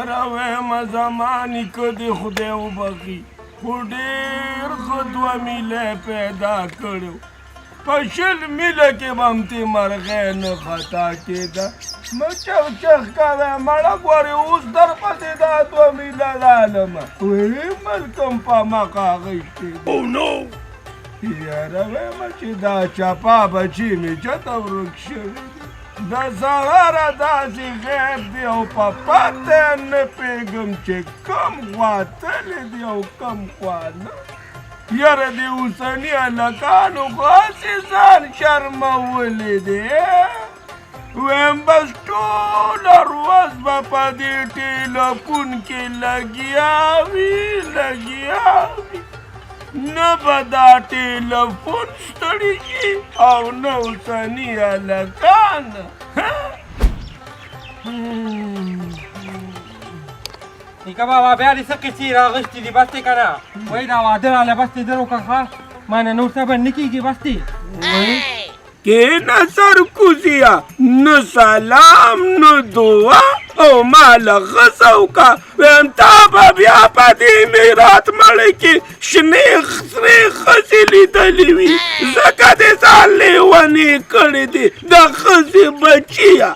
یاره وایم زما نیکه دې خدای وبخښي، خو ډېر ښه دوه میله پیدا کړی، په 20 میله کې به هم ترې مرغۍ نه خطا کېده. مه چغ چغ کوې مړه، ګورې اوس درپسې دا دوه میله رالمه، ویې ملکم په مخه اخیستې. یاره وایم چې دا چپا بچي مې چېرته ورک شوي دي، د سهاره داسې غیب دی او په پته نه پوهېږم چې کوم خوا تللی دی او کوم خوا نه. یاره دې اوسني هلکانو خو هسې ځان شرمولی دی. وایم بس ټوله ورځ به په دې ټیلفون کې لګیا وي لګیا وي، نه به دا ټیلفون ستړي شي او نه اوسني هلکان. نیکه بابا بیا دې څه قصې راغوستې دي؟ بس دی که نه وایي دا واده راله، بس دې زر وکړه ښه، ما نه نور صبر نه کېږي، بس دی. کښېنه سرکوزیه، نه سلام نه دعا او ما له غصه وکړه. وایم تا به بیا په دې میرات مړی کې شنې سرې ښځې لیدلې وي، ځکه دې ځان لېونی کړی دی د ښځې بچیه.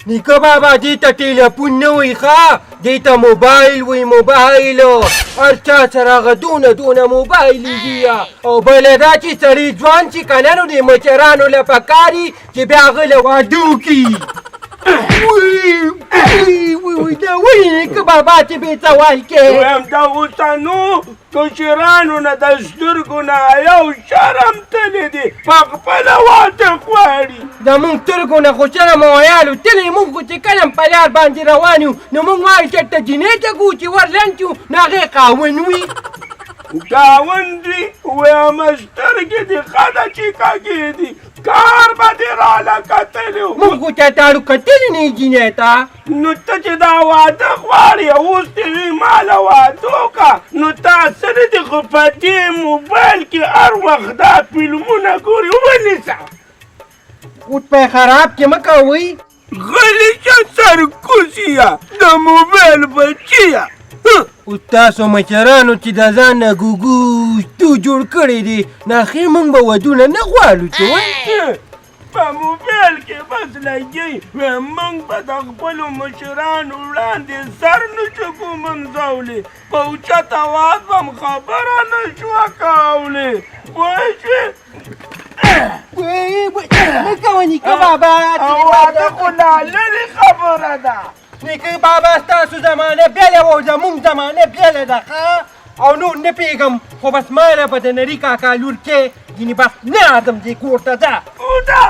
نیکه بابا دې ته ټیلیفون نه وایي ښه، دې ته موبایل وایي، موبایل. هر چا سره هغه دونه دونه موبایل دي. او بله دا چې سړی ځوان چې که نه نو د مشرانو له پکار وي چې بیا هغه له واده وکړي. وی وی وی دا ولې نیکه بابا چې بې سوال کې؟ وایم د اوسنو کشرانو نه د سترګو نه یو شرم تللی دی، په خپله واده غواړي. د موږ سترګو نه خو شرم او حیا الوتلی، موږ خو چې کله هم په لار باندې روان یو نو موږ وایو چېرته جینۍ ته ګو چې ور لنډ شو نو هغې خاوند وي. خاوند وي؟ وایم سترګې دې ښه ده چې کږې دي، کار به دې راله کتلی و. موږ خو چاته اړو کتلي نه یو جینۍ ته. نو ته چې دا واده غواړې او اوس دې وي ما له واده وکړه، نو تا څه نه دي، خو په دې موبایل کې هر وخت دا فلمونه ګوري. ونیسه اوس په خراب کې مه کوئ. غلی شه سرکوزیه د موبایل بچیه. اوس تاسو مشرانو چې د ځان نه ګوګوشتو جوړ کړی دی، ناخې موږ به ودونه نه غواړو چې وایي. په موبایل کې بس لګي، وایم موږ به د خپلو مشرانو وړاندې سر نه شو ږمنځولی، په اوچت اواز به هم خبره نه شوه کولی، پوه شوې؟ مه کوه نیکه بابا. واده خو لا لرې خبره ده. نیکه بابا ستاسو زمانه بېله وه او زموږ زمانه بېله ده ښه، او نور نه پوهېږم خو بس ما له به د نري کاکا لور کې ځینې بس نه راځم دې کور ته. ځه وځه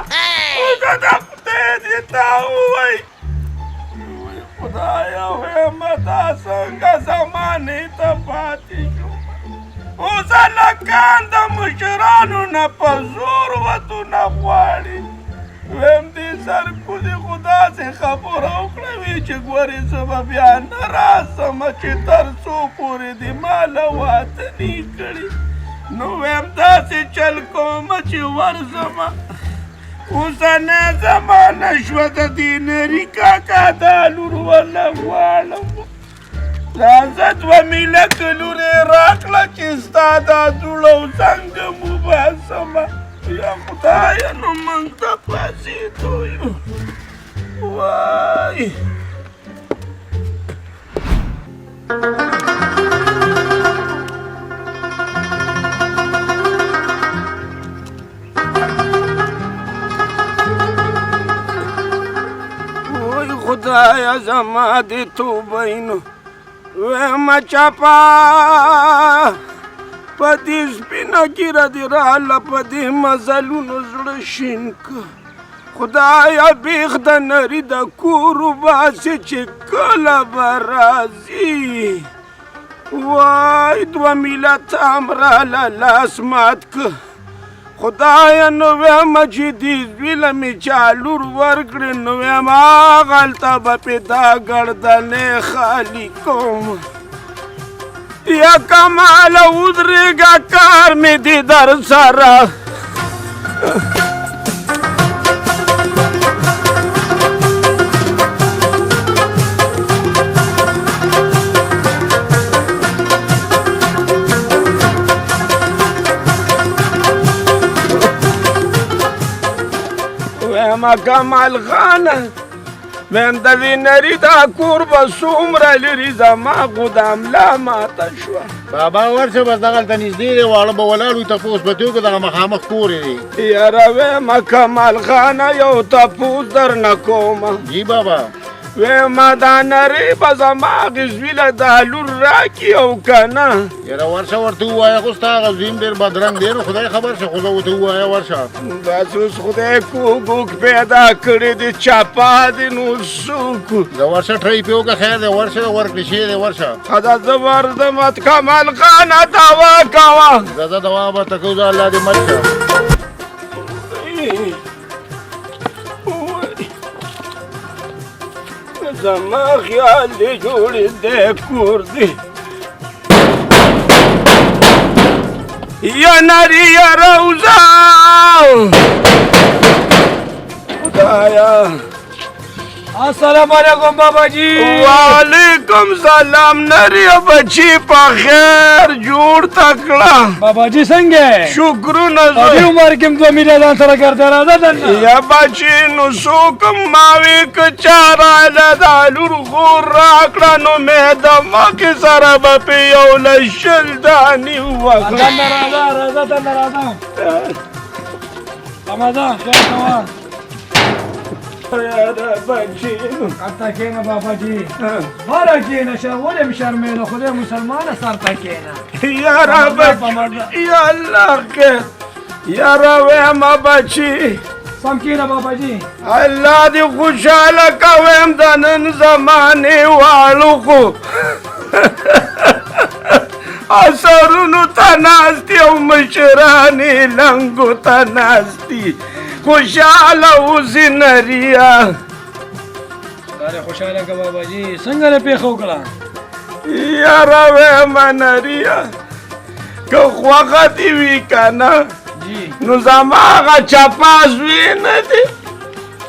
وځه، د خدای دې تا ووایي. خدایه وایم دا څنګه زمانې ته پاتې شو، اوس هلکان د مشرانو نه په زور ودونه غواړي. وایم دې سرکوزي خو داسې خبره وکړه وي چې ګورې زه به بیا نه راځم چې تر څو پورې دې ما له واده نه کړي. نو وایم داسې چل کوم چې ورځم. اوسنۍ زمانه شوه، د دې نري کاکا دا لور ونه غواړم. راځه دوه میله که لور یې راکړه چې ستا دا دوړه او څنګه وباسم. یا خدایه نو موږ ته پاڅېدو یو. وای وای خدایه زما دې توبه نو. وایم چپا په دې سپینه ږیره دې راله، په دې مزلونو زړه شین که. خدایه بیخ د نري د کور وباسې چې کله به راځي. وای دوه میله ته هم راله لاس مات که. خدایه نو وایم چې دې زوی له مې چا لور ورکړې، نو وایم هغلته به پې دا ګردنې خالي کوم. یا کماله ودرېږه، کار مې دې در سره. ویمه کمال خانه، ویم د دې نري دا کور به څومره لرې، زما خو دا ملا ماته شوه. بابا ورشه بس دغلته نږدې دی، واړه به ولاړ وي، تپوس به ترې وکړه، دغه مخامخ کور یې دی. یاره ویمه کمال خانه، یو تپوس درنه کومه. جی بابا. ویمه دا نری به زما هغې زوی له دا لور راکړي او که نه؟ یاره ورشه ورته ووایه، خو ستا هغه زوی هم ډېر بدرنګ دی، نو خدای خبر شه، خو زه ورته ووایه ورشه. بس اوس خدای کوږ پیدا کړی دی، چپا دی، نو څوک؟ زه ورشه ټری پې وکړه، خیر دی، ورشه ورکړې شوی دی، ورشه. ښه ده، زه ورځم. کمال خانه دوا کوه. زه زه دوا به ورته کوم، زه الله دې مل شه. زما خیال دی جوړ دی کور دی. یا نری یا روزا، خدایا. السلام علیکم بابا جی. وعلیکم سلام نری بچی، په خیر جوړ تکړه. بابا جی څنګه؟ شکرونه. په دې عمر کې هم دوه میله ځان سره ګرځه، راځه دننه. یا بچی، نو څوک ما وی که چا راله دا لور خور راکړه، نو مې د مخې سره به پې یو له 20 دانې ووهم. دننه راځه، راځه دننه راځه. سمه خیر کوه. یاره بچی، هلته کښېنه بابا جي، باره کښېنه، ولې هم شرمېده، خدای مسلمانه سر ته کښېنه. یاره بچی، یا الله خیر. یاره ویمه بچی، سم کښېنه بابا جي. الله دې خوشحاله که. ویم د نن زمانې واړو خو اثرونو ته ناست دي او مشرانې لنګو ته ناست دي. خوشحاله اوسې نریا. الله خوشحاله که بابا جي. څنګه دې پېښه وکړه؟ یاره ویمه نریا، که خوښه دې وي که نه، نو زما هغه چپا زوی نه دی؟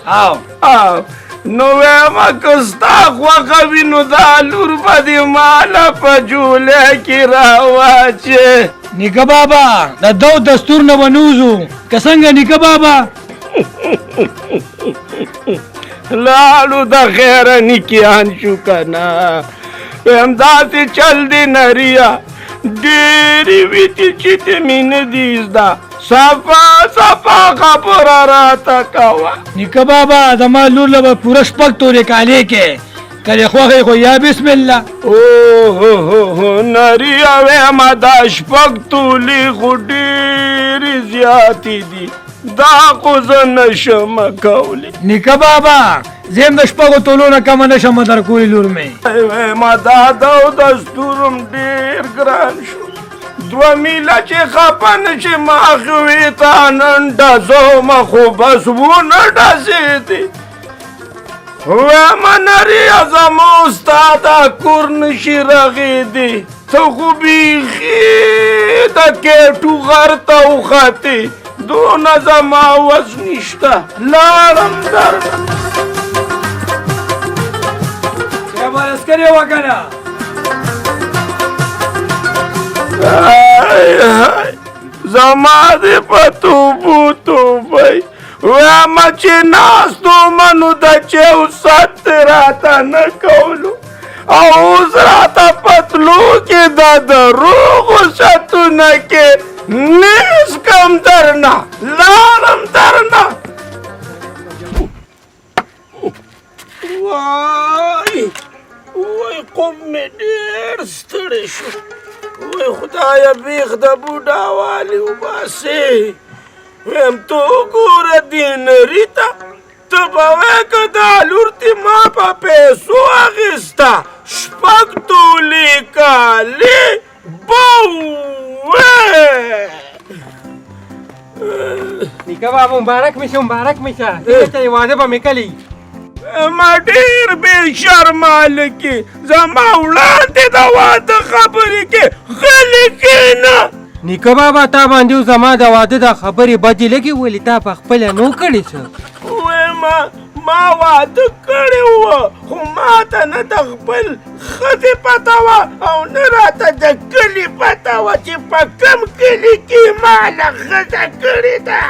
او او نو ویمه که ستا خوښه وي، نو دا لور به دې ماله په جوله کې راواچې. نیکه بابا، د دو دستور نه به نه وځو که څنګه نیکه بابا؟ لاړو د خیره، نیکیان شو که نه؟ ویم داسې چل دی نریا، ډېرې ویتې چې ته مې نه دي زده، صفا صفا خبره راته کوه. نیکه بابا، زما لور له به پوره 6 تورې کالې کې، که دې خوښه خو یا بسم الله. اوه هو هو، نریا ویمه دا 6 تولې خو ډېرې زیاتې دي، دا خو زه نه شم کولی. نیکه بابا، زه هم د 6 تولو نه کمه نه شم درکولی لور مې. ویمه دا دو دستورم ډېر ګران شو، 2 میله چې خفه نه شي، ما خوې ته نن ډزومه، خو بس ونه ډزېدې. ویمه نریا، زما ستا دا کور نشي رغېدی، ته خو بیخي د کیټو غر ته وختې، دونه زما وس نشته، لاړم درنه. عسکري وکنه. زما دې په توبو توبی. ویمه چې ناستو منو د چېو ست راته نه کولو، او اوس راته په تلو کې د دروغو ستونه کې. نیز کم درنه، لاړم درنه. وای وای، قوم مې ډېر ستړی شو. وای خدایه، بیخ د بوډاوالي وباسې. ویم تو ګوره دې نري ته، ته به وایې که دا لور دې ما په پیسو اخیسته، 6 تولې کالي بوې. نیکه بابا، مبارک مې شه، مبارک مې شه، څنګه چې واده به مې کلی. ما ډېر بې شرمه هلک یې، زما وړاندې د واده خبرې کې، غلی کښېنه. نیکه بابا، تا باندې زما د واده د خبرې بدې لګې، ولې تا په خپله نو کړې څه؟ ویمه ما واده کړی و، خو ما ته نه د خپل ښځې پته وه او نه راته د کلي پته وه چې په کوم کلي کې ما له ښځه کړې ده.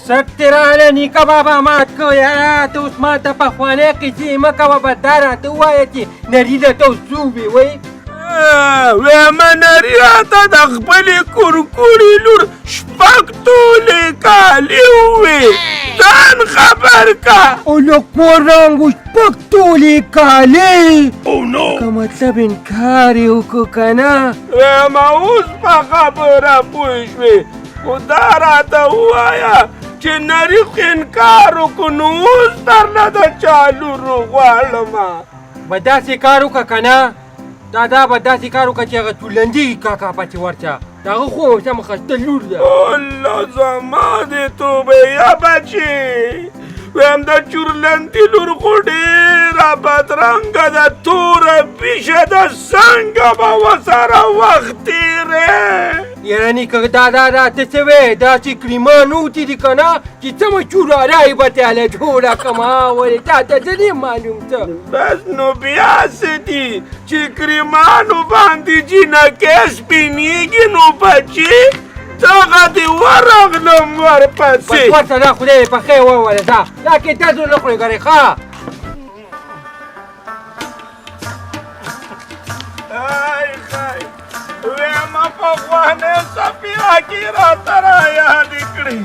سټ دې راغلی نیکه بابا مات کړ. یاره ته اوس ما ته پخوانۍ قیصې مه کوه، بس دا راته ووایه چې نري له ته اوس څه ووې؟ وایي ویمه نري راته د خپلې کورکوړي لور شپږ تولې کالي ووې، ځان خبر کا. او له کور رنګو شپږ تولې کالي، که مطلب انکار یې وکړو که نه؟ ویمه اوس په خبره پوه شوې، خو دا راته ووایه چې نري خو انکار وکړو، نو اوس درنه د چا لور غواړمه؟ به داسې کار وکړه که نه، دا به داسې کار وکړه چې هغه چولندي کاکا پسې ورشه، د هغه خو سمه ښایسته لور ده. الله زما دې توبه یا بچې، ویم د چورلندي لور خو ډېره بدرنګه ده، توره پیشه ده، څنګه به ورسره وخت تېرې؟ یاره نیکه دا دا دا ته څه وایې، داسې کریمان وتي دي که نه چې څه چورارای به ترې هله جوړه کړم. ولې تا ته څه دي معلوم څه؟ بس نو بیا څه دي چې کریمانو باندې جینکۍ سپینېږي، نو بچې دغه دې ورغلم ورپسې. بس ورته دا خدای دې په خیر وروله، ځه دا کې تاسو نه خورې ګرې. ښه ویمه پخوانۍ څپیاکې راته رایادې کړې.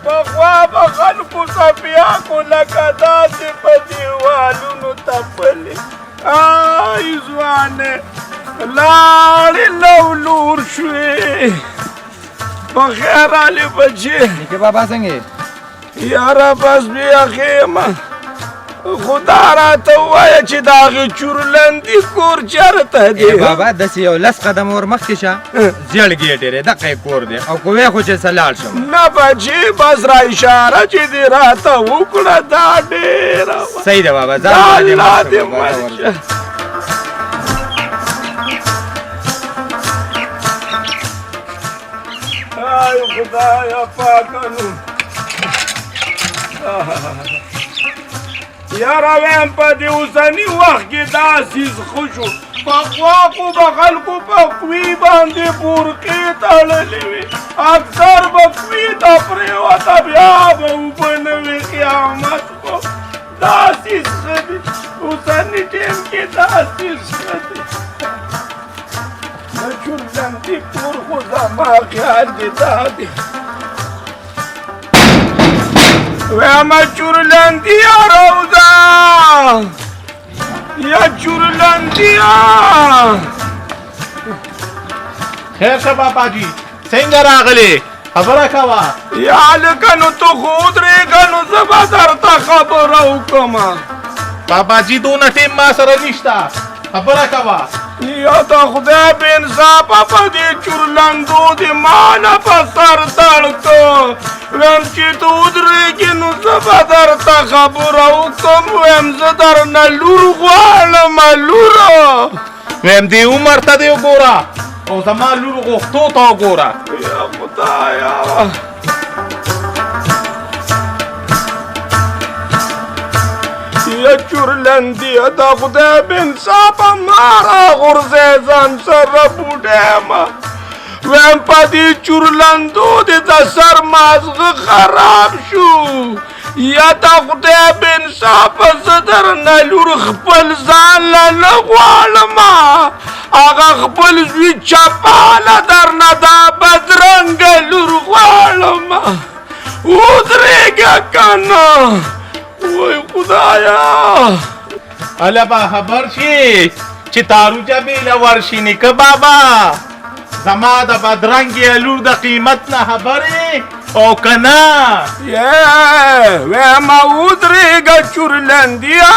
پخوا به خلکو څپیاکو لکه داسې په دیوالونو تپلې. آی ځوانې لاړې لو لور شوې. په خیر راغلې بچې. نیکه بابا څنګه یې؟ یاره بس بیا ښه یم، خو دا راته ووایه چې د هغې چورلندي کور چېرته دی؟ بابا داسې یو لس قدمه ور مخکې شه، زیړ ګېټ دی، دقه یې کور دی، او که وایې خو چې څه لاړ شم. نه بچې، بس را اشاره چې دې راته وکړه دا ډېره وه. صحیح ده بابا، ځه الله دې مل مل شه. آی خدایا پاکه نو یاره ویم په دې اوسني وخت کې دا څیز ښه شو. پخوا خو به خلکو په کوی باندې بورقې تړلې وې، اکثر به کوی ته پرېوته، بیا به اوبه نه وې. قیامت خو دا څیز ښه دی، اوسني ټایم کې دا څیز ښه دی. د چورلندي کور خو زما خیال دی دا دی. ویمه چورلندیه راوځه، یا چورلندیه. خیر شه بابا جي، څنګه راغلې؟ خبره کوه. یا هلکه نو ته خو ودرېږه، نو زه به درته خبره وکړم. بابا جي دونه ټیم ما سره نشته، خبره کوه. یا د خدای بې انصافه په دې چورلندو دې ما نه په سر تړ کړ. ویم چې ته ودرېږې نو زه به درته خبره وکړم. ویم زه درنه لور غواړم، لور. ویم دې عمر ته دې وګوره او زما لور غوښتو ته وګوره. یا خدایا یا چورلندیه د خدای بې انصافه ما راغورځوې، ځان سره بوډی یم. ویم په دې چورلندو دې د سر مازغه خراب شو. یا د خدای بې انصافه زه درنه لور خپل ځان له نه غواړم، هغه خپل زوی چپاله درنه دا بدرنګه لور غواړم. ودرېږه که نه، وای خدایا. هله به خبر شي چې تاروجه بې له ورشي. نیکه بابا زما د بدرنګې لور د قیمت نه خبرې او که نه؟ ویمه ودرېږه چورلندیه،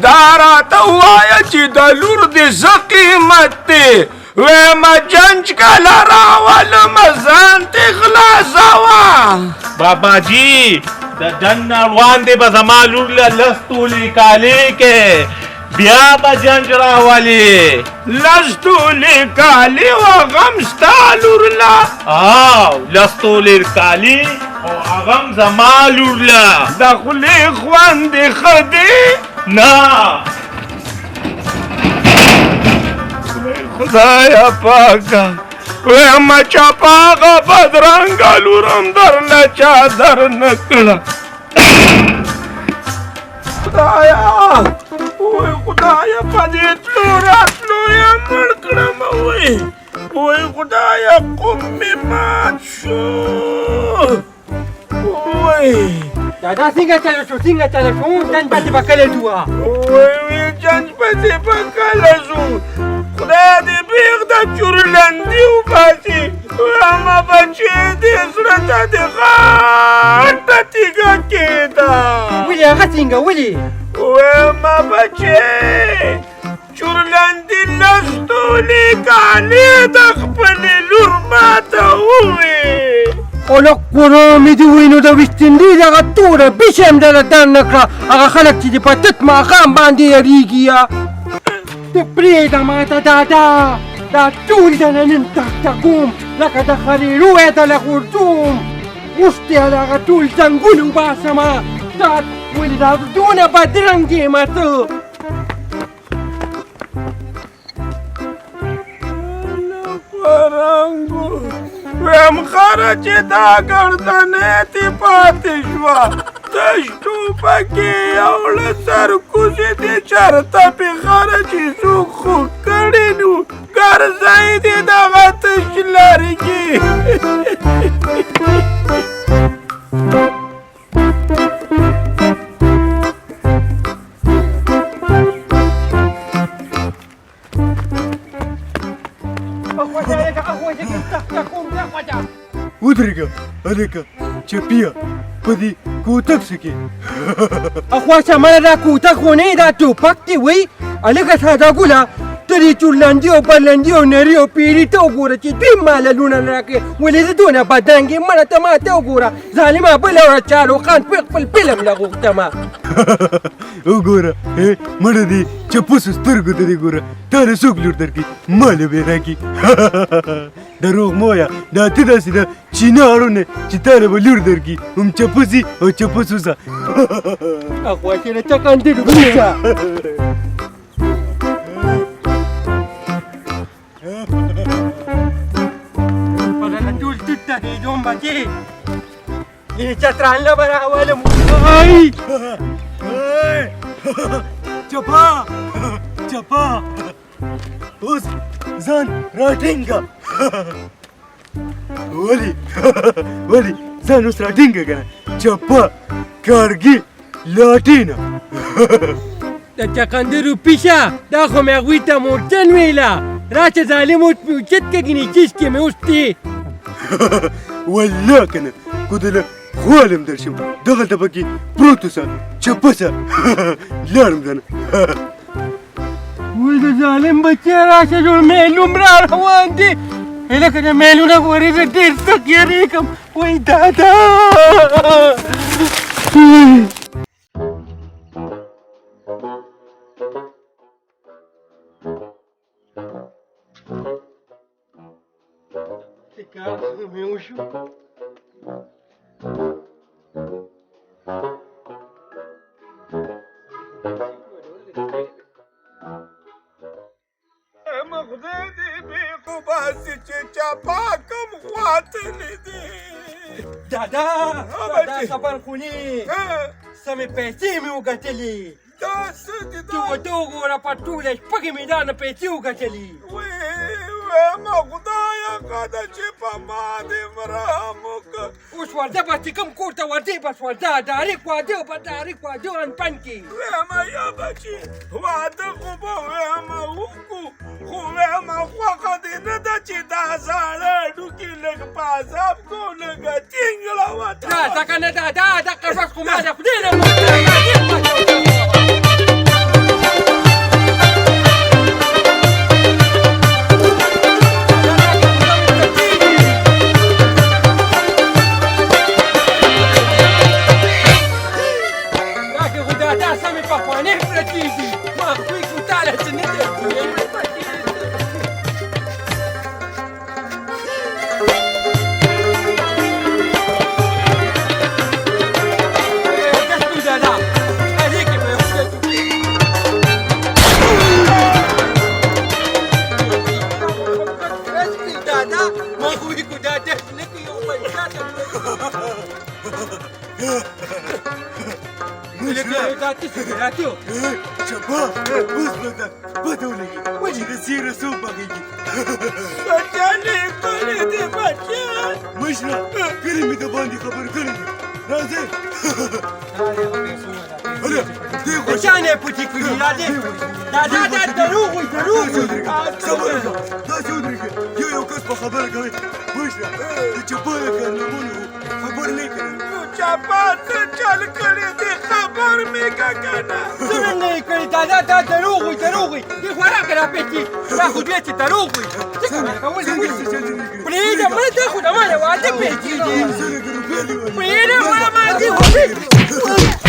دا راته ووایه چې د لور دې څه قیمت دی؟ ویمه جنج کله راولم، ځان ترې خلاصوه. بابا جي د جنګ نه وړاندې به زما لور له لس تولې کالې کې، بیا به جنج راولې. لس تولې کالي او هغه هم ستا لور له؟ او لس تولې کالي او هغه هم زما لور له. د خولې خوند دې ښه دی؟ نه. خدایا پاکه، ویم چپه هغه بدرنګه لور هم درله چا در نه کړه. خدایا، وای خدایا، په دې تلو راتلو یې مړ کړم. وای وای خدایا، قوم مې مات شو. وای دادا څنګه چلو شو، څنګه چلو شو؟ جنج پسې به کله ځو؟ وای وای، جنج پسې به کله ځو؟ خدای دې بېغ د چورلندي وباسي. اما بچې دې زړه ته دې غټه تیږه کېده. ولې هغه څنګه، ولې؟ واما بچې، چورلندي لس تولې کالې د خپلې لور ماته ووې. هلک قرآن مې دې وینو د ویستندي دغه توره بیشه هم درله در نه کړه. هغه خلک چې دې په تت ماښام باندې یریږي، یا ته پرېږده ماته دادا، دا ټول درنه نن تخته کوم، لکه د خریرو یې درله غورځوم. غوښتې هغه ټول ځنګونه وباسمه. دا ولې دا دونه بدرنګ یم ته؟ رنګو ویم خره چې دا ګردنې تې پاتې شوه، تش ټوپکې یو له سرکوزې دې چېرته پې خره چې څوک خوږ کړي نو ګرځی دې دغه تش لرګي. ودرېږه هلکه چپیه، په دې کوتک څه کې؟ اخوا شه مړه، دا کوتک خو نه دا ټوپک دی. وایي هلکه ساده ګله، ته دې چورلندي او برلندي او نري او پیري ته وګوره چې دوی ماله لوڼه راکړي. ولې زه دونه بدرنګ یم؟ مړه ته ما ته وګوره ظالمه، بله ورځ شاهرخ خان په خپل فلم له غوښتمه. وګوره مړه دې چپوسو سترګو ته دې ګوره، تا له څوک لور درکړي؟ ما له به یې راکړي. دروغ مه وایه، دا ته داسې د چینه اړونه چې تا له به لور درکړي، هم چپوسي او چپوس اوسه. اخوا چې له چکندي ډوبېږه. ټول توت ته دوم بچې چتران له به راولم. آی چپا چپا، اوس ځان راټینګه. ولې ولې ځان اوس راټینګه که نه؟ چپه کارګي لاټینه. د چقندرو پیشه، دا خو مې هغوی ته مورچن ویله. راشه ظالم، اوس مې اوچت که ګینې چیش کې مې اوس دی. والله که نه که دله غوالم درشم، دغلته پکې پروت اوسه چپه سه، لاړم درنه. وای د ظالم بچیه، راشه جوړ میلوم را روان دي. هلکه د میلونه ګورې، زه ډېر سخت یریږم. وای دادا، کار مې وشو. خدای دې بېخ وباسي چې چپا کوم خوا تللی دی. دادا دا خبر خو نه، سمې پیسې مې وګټلې. دا څه دي؟ ته ورته وګوره، په ټوله شپه کې مې دا نه پیسې وګټلې. وی ما خدایه ښه ده چې په ما دې رحم وکړه. اوس ورځه بس، چې کوم کور ته ورځې بس ورځه، ډایرک واده به ډایرک واده انپن کې. ویمه یا بچې، واده خو به ویمه وکړو، خو ویمه خوښه دې نه ده چې دا زاړه هډوکي لږ په عذاب کړو، لږه ټینګ راوته. راځه که نه دادا، دغه ورځ خو ما د خدای نه څه راته؟ چپا، اوس به ته پته ولګي چې د څېره څوک پخېږي. څه چلې کړې دي بچیه؟ مشره، کلي مې د باندې خبر کړی دی، راځئ. هله دې خوا. چا نه پټې کړي؟ دا دې دا دا دا دروغ وایي، دروغ داسې وایي. ودرېږه، صبر وکړه، داسې ودرېږه، یو یو کس په خبره کوي. مشره، د چپا له کارنامو خبر نه کړه. نو چپا څه چل کړی دي؟ خبر مې که که نه؟ څنګه نه یې کړي؟ دا دا دروغ وایي، دروغ وایي. دې خو راکړه دا پیسې، دا خو دوی چې دروغ وایي. څه کوې؟ ولې څنګه ولې څه چل دې کړي؟ پرېږده مړه، دا خو د ما د واده پیسې دي. څنګه روپۍ دې ولې؟ پرېږده مړه، ما دې خو پرېږده.